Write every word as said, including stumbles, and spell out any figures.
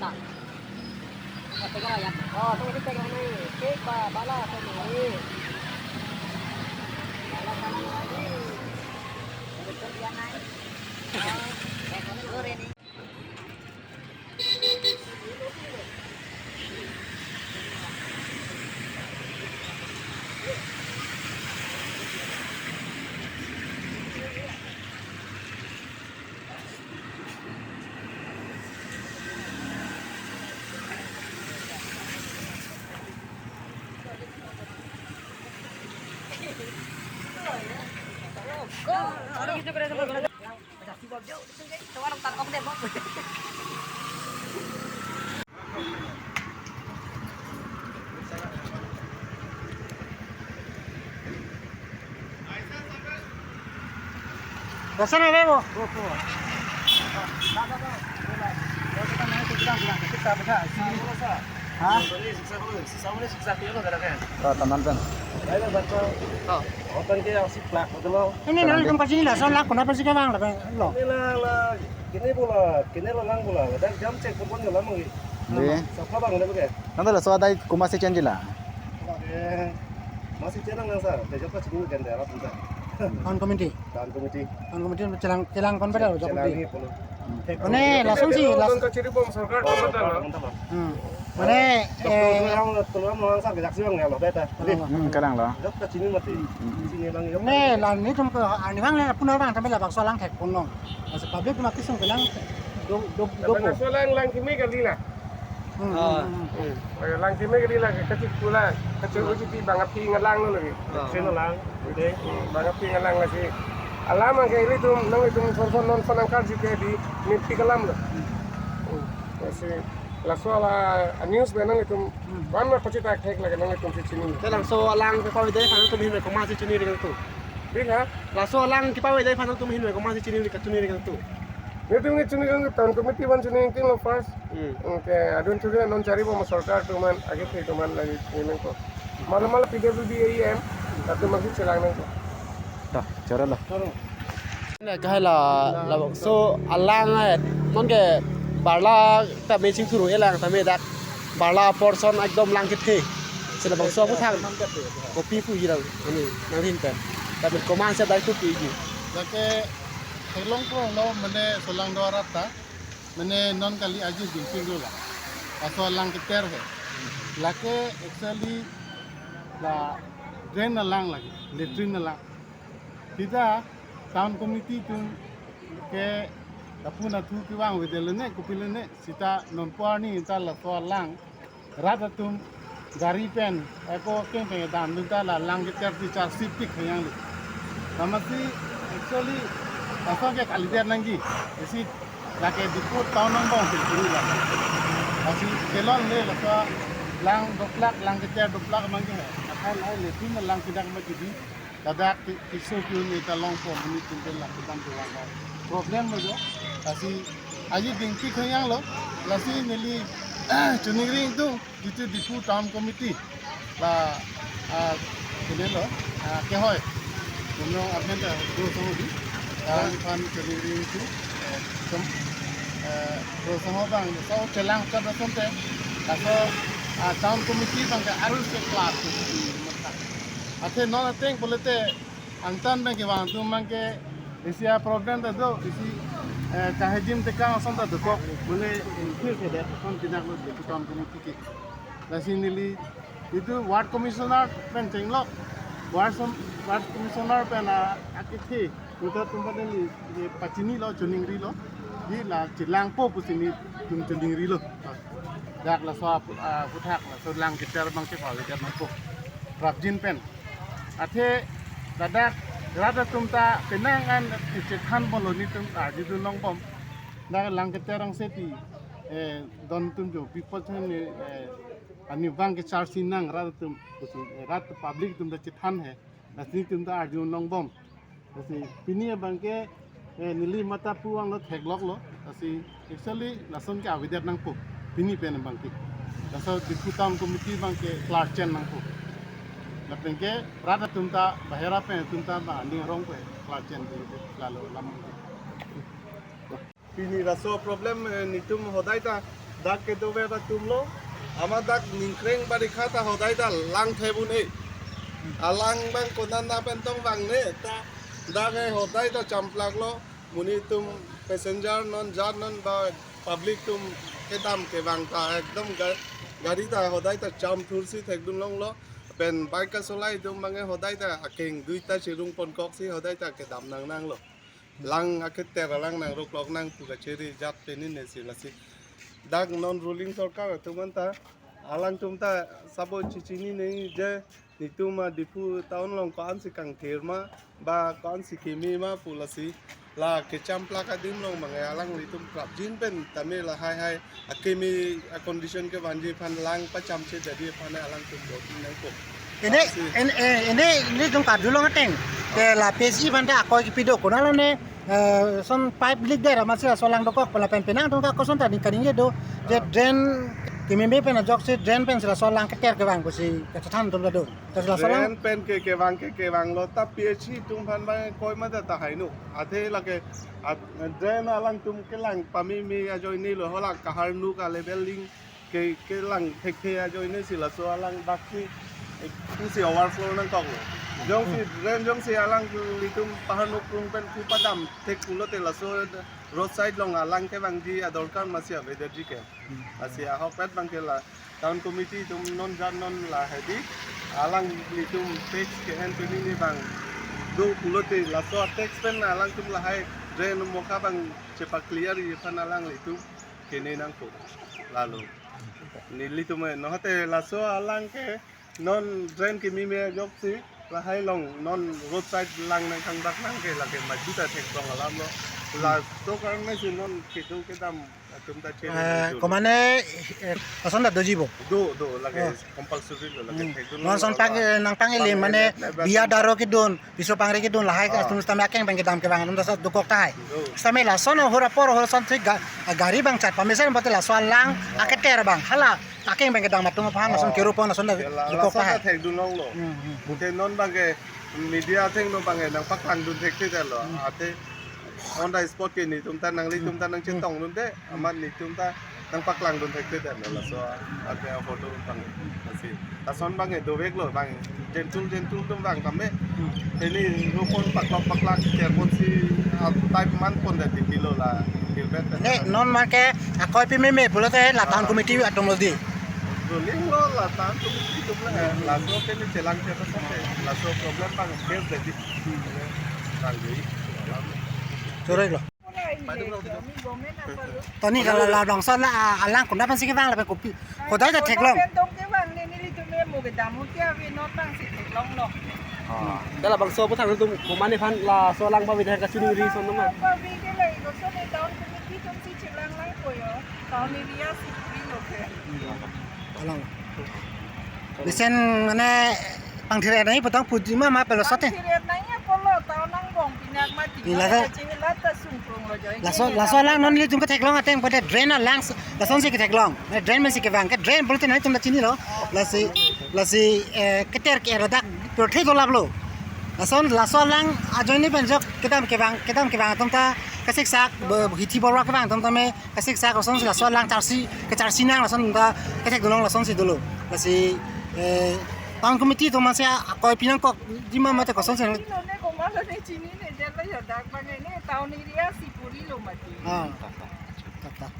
Oh, tunggu kita kami. Cek ba bala kami. Bala kami lagi. Betul dia naik. Oh, eh, kami sore nih. Dasar na, Bebo? Ha? Oh, teman kan. Oh. Ini nang itum pachini laso lang kona pachini kevang lapen lo. Ini lang la, kene bola, kene lo lang bola, dan jam cek pun bola mang. Dei. Sapa bang le ke? Nang laso adai komatsi chenji la? Eh, masih cherang lang sa, de japa chini kan de arap ta. Town committee. Town committee. Town committee chelang, chelang kon pada Chelang jok ni polo. Mane langsung si, langsung kachiri bom sorkar ko mata lo. Hmm. Mane, eh, tulang, tulang mo sa kejak siang ya lo beta. Hmm, kadang lo. Jok kachini mati. Hmm. Chini lang jok. Ne, la netum ke arnivang le punar bang sampai la bakso lang thek pon long. Masi public ma kisung kelang do, do, do. Tapi bakso lang, lang kimi kali la. Hmm, ah, hmm, hmm. Hmm. Eh, lang kimi kali la, kachik pula, kachik uji bang aphi ngelang lo lagi. Ah. Sino lang, dei. Hmm, bang aphi ngelang lasi. Alam ke ilitum, nang itum son son non son angkar ji ke di, mimpi kelam lo. Hmm. Masi, laso ala, a news be nang itum, hmm, wan ma pachethak thek lagi nang itum si chini. Te laso alang kepavai dei aphan nangtum ahin komatsi chini ri nangtum? Dei ha? Laso alang kepavai dei aphan nangtum ahin komatsi chini ri, kachini ri nangtum? Netum ke chini kan town committee aphan chini ri lo first. Hmm. Okay, adun chuge non chari bom sorkar atum an, age pe atum an lagi ini ko. Mala mala P W D A M, atum mangsi chelang nang ko. Ta, choro lo. Choro. Ne kahai la, la, so alang ai, non ke barla ta me chingthur-e lang ta me dak. Barla porson ekdom lang kethe. Sila bangso aphuthak. Kopi pu ji lang, ani, nanghin pen. Tapi komatsi dai kopi ji. Lake theklong prong lo mane solang do arat ta. Mane non kali aji dingpik lo la. Laso alang keter he. Lake actually la drain alang lagi, latrine alang. Sita town committee atum ke lapu nathu kevang avedetlo ne, kopi lo ne, sita non pu arni ta laso alang rat atum gari pen, ako keng pen dam dun ta la lang keter ti char sip tik hayang lo. Amatsi actually laso ke kalidet nangji. Isi lake Diphu town angbong si kuri la. Lasi kelong le laso lang doplak, lang keter doplak mang ke hai. Akan ai latrine alang kedak ma kidi. Ladak ti-, tiso kiun ita longpo monit tumpen la kedam tu wangkar. Problem lo jo. Lasi aji dingpik hayang lo. Lasi neli chuningri ingtung. Jitu Diphu Town Committee la, ah, kene lo, ah, kehoi. Kumrong armen ta bro song di. Ah, pan kene ri itu, eh, tum, eh, bro song bang, so chelang ka da sonte. Laso, ah, Town Committee bang ke arus ke kelar tu di mata. Athe non ateng polite angtan bang ke wang tu mang ke isi a problem ta do, isi, eh, kahejim tekang ason ta do kok. Mane, eh, phir ke de, ason tidak lo, Diphu Town Committee ke. Lasi neli, itu ward commissioner pen chenglok, ward som-, ward commissioner pen a, akethe, puta tumpa neli, ye pachini lo, chuningri lo, di la chelangpo pusi netum chuningri lo. Dak laso ap-, ah, aphuthak laso lang keter bang ke pavai det nangpo. Prapjin pen. Athe ladak rat atum ta penang an chethan bom lo netum arjudun longbom. Dak lang keter angse ti, eh, don atum jo pipot hen, eh, arnivang ke char si nang rat atum, eh, rat public atum ta chethan he. Lasi netum ta arjudun longbom. Lasi pini abang ke, eh, neli mata pu vanglo theklok lo. Lasi actually lason ke avedet nangpo. Pini pen abang ke. Laso Diphu Town Committee abang ke klarchen nangpo. Lapen ke rat atum ta bahera pen atum ta ba aning arong pen klarchen pen ke lalo lam ke. Pini laso problem, eh, netum hodai ta Dak kedover atum lo, amat dak ningkreng barikha ta hodai ta lang thep un-e. Alang abang konat na pen tong vangne ta, dak ke hodai ta champlak lo. Monit atum, passenger non, jat non ba public atum kedam kevang ta ekdom ga-, gari ta hodai ta cham thursi thekdun longlo. Pen bike kasolai atum abang ke hodai ta akeng duita chirung ponkoksi hodai ta kedam nangnanglo. Lang aketer alang nang ruklok nang pu kachiri jat pen ni nesi lasi. Dak non ruling sorkar atum anta alangtum ta sabo chechinine je netum a Diphu town along ko-ansi kangthir ma ba ko-ansi keme ma pu lasi. La kechamplak adim along abang ke alanglitum prapjin pen tame lahai hai akeme a condition kevanji aphan lang pachamche jadi aphan alangtum voting nangpo. Ini, Lasi. Ini, eh, ini, ini tung karjulong ateng. Ke la P S E aphan ta akoi kipi do konat lo ne, eh, son pipe leak der amatsi laso alang dokok pu lapen penang tung ka koson ta ning kaningje do. Je Ah. Drain kememe pen ajoksi drain pensi laso alang keter kevang pusi kachethan atum ta do. Laso alang. Drain pen ke kevang ke kevang lo ta P H E atum aphan abang koima ta tahai nu. Athe lake at-, drain alangtum kelang pameme ajoine lo hala kahar nu ka level ling ke, kelang thekthe ajoine si laso alang daksi, eh, pusi overflow nangkok lo. Jongsi drain jongsi alanglitum pahar nukrung pen pu padam thek pulote laso roadside along alang kevangji adorkar masi avedet ji ke. Hmm. Lasi ahokpet abang ke la town committee atum non jan non la hedi alanglitum tax ke-en pen ni abang do pulote laso tax pen alangtum lahai drain mokha abang chepa clear ji aphan alanglitum kene nangpo. Lalo. Nelitum eh, nohate laso alang ke non drain kememe ajoksi lahai along non roadside lang nangkangdak nang ke lake maju ta thektong alam lo. Laso karne si non kedo kedam atum ta chere Eh, nangkok. Komane, eh, lason ta doji bo? Do, do, lake Oh. compulsory lo, lake Hmm. thekdun Non lo, son la, pang, eh, nangpang ili pang mane ili, biya daro kedun, piso pangri kedun lahai Ah. atum sitame akeng abang kedam kevang atum ta sa dokok tahai. Do. Sitame lason ahor apor ahor son thik ga-, gari abang chat pamesen bote laso alang Ah. aketer abang hala akeng abang kedam atum aphan lason Ah. kero pon lason ta Ke la, dokok lason ta tahai. Thekdun longlo. Hmm, hmm, hmm. Bute non abang ke media athengno abang ke nangpaklangdun thekthedet lo. Hmm. Athe on the spot ke netum ta nanglitum ta Hmm. nangchetongdunde, Hmm. amat netum ta nangpaklangdun thekthedet lo laso athe aphoto abang ke. Lasi. Lason abang ke dovek lo abang ke. Gentle, gentle atum abang tame. Hmm. Ini rupon paklok paklak, kerpon si, ah, type man pon dati kilo la, kirbet. Ne, non abang ke, akoi pimeme pulote la town Ah. committee atum lo di. Ruling lo la town committee atum la, eh, laso ke ni chelang ke ta sa ke, laso problem abang face dati. Hmm. Abang di. Choroi lo. Toni la, la, la bangso la, ah, alang konat pensi kevang lapen kopi. Hodai ta theklong. Konat pen tong kevang ne nelitum mo kedam ke ave non abangsi theklong lo. Ah. Dak la bangso aputhak atum komane aphan laso alang pavedetha kachiningri ason ma? Pave ke la iko so ne town committee atumsi chelang lang po yo. Town area si puri lo ke. Alang. Lisen mane pangthir nai potang puji ma ma pelo sote. Pangthir nai ya polo town angbong pinak mati. Ila ka. Kachingi la ta sungkrung lo joi. Laso, laso alang non nelitum ketheklong ateng pada drain alang lason si ketheklong. Eh, drain pensi kevang, ke drain pulote nelitum ta chinilo. Lasi, lasi, eh, keter ke ladak pirthe dolap lo. Lason, laso alang ajoine pen jok kedam kevang, kedam kevang atum ta kasiksak, be-, hithi borwa kevang atum tame kasiksak lason si laso alang charsi, kecharsi nang lason ta kethekdun long lason si dolo. Lasi, eh, town committee atum aphansi akoi pi nangkokji ma mate koson si nang. Chini lo ne, komat lo ne, chinine, jen lo yo dak abang ne town area si puri lo mati. Ah. Tak, tak.